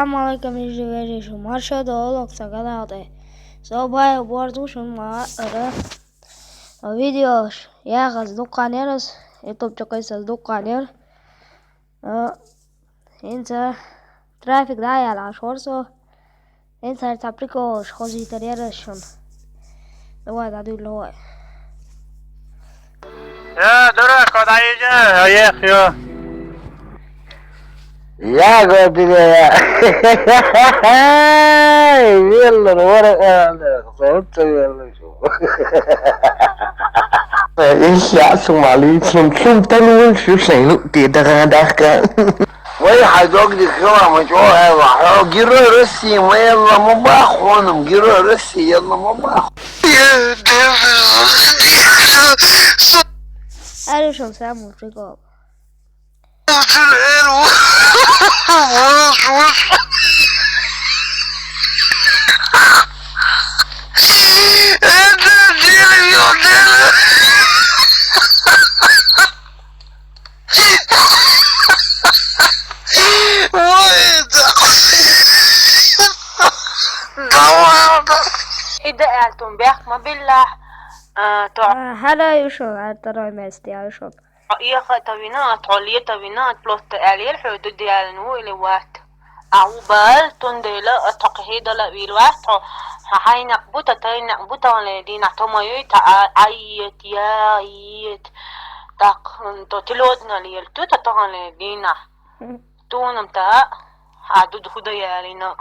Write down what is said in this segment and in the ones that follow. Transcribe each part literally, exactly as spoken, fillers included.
Салам алейкум, йижарий, вежарий, шу марша долу сан канал тӀе. Со Баев Борз ву, шуна ма-, ара. Видеош яхаза дуккха нерас, ютуб чу кхайсаза дуккха нер. А, хӀинца трафик дӀаяла Ӏаш вара со. ХӀинца цхьа приколаш хозийтар яра шуна. Давай, дӀадуьйла вай. Э, дурак, куда идёшь? Эх, ё. Я говорю, я. Веллар, вара, а, да, вот ты веллар. Ишшаъ сумалийцун сум танвал шу шайну те дага дахка. Вай хьай дог дика хила ма чӀогӀа аьлла, хьо Герой России ма елла ма бах хьонам, Герой России елла ма бах. Аришан самый прикол. Ида аьлтун бехк ма биллахь, а, то. А, хьала ю шуна, а, второй место я ю шуна. Хьо эха а тавина, хьо ле а тавина, просто аьллера хьо ду делан ву или вац. А ву бал, тун дела, а тхо кхехьедала вийла вац тхо. Хьо хьайнакъ бу, та тайнакъ бу, таханле дийнахь тхо ма юй, та а, Ӏайет, я, Ӏайет. Так, м, то телёдна лел, ту та таханле дийнахь. Тунам та, а ду худа ялина.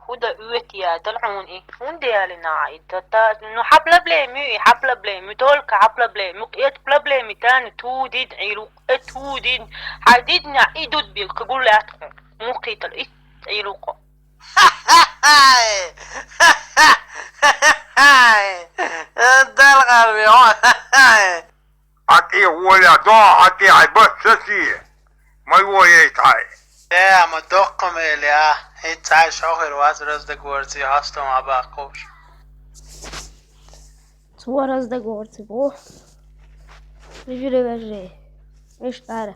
Худа уьвет ядал хьуна и. ХӀунда ялина и? Та, та, ну, хьа проблема ю и, хьа проблема ю, только хьа проблема ю. Эт проблема тани ту дид Ӏилу, э, ту дид. Хьай дидна и дуд бил, кху гуллят хьу. Муххитал и Ӏилу хьу. Дал гӀарви, хьо. Хьа тӀе воля, дон, хьа тӀе хьай бат саси. Ма йо ей тхьай. Э, ма доккха мел я. ХӀинца хьай шохир вац раздаговорцы, хьастам а баккхуш. Цо раздаговорцы бу. Йижарий, вежарий. Иштта ара.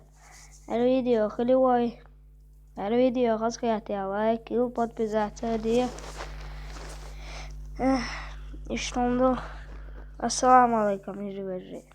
Ара видео хили вай. Ара видео хаза хетте лайк, ил подписаться де. Эх, иштта хӀума ду. Ассаламу алейкум, йижарий, вежарий.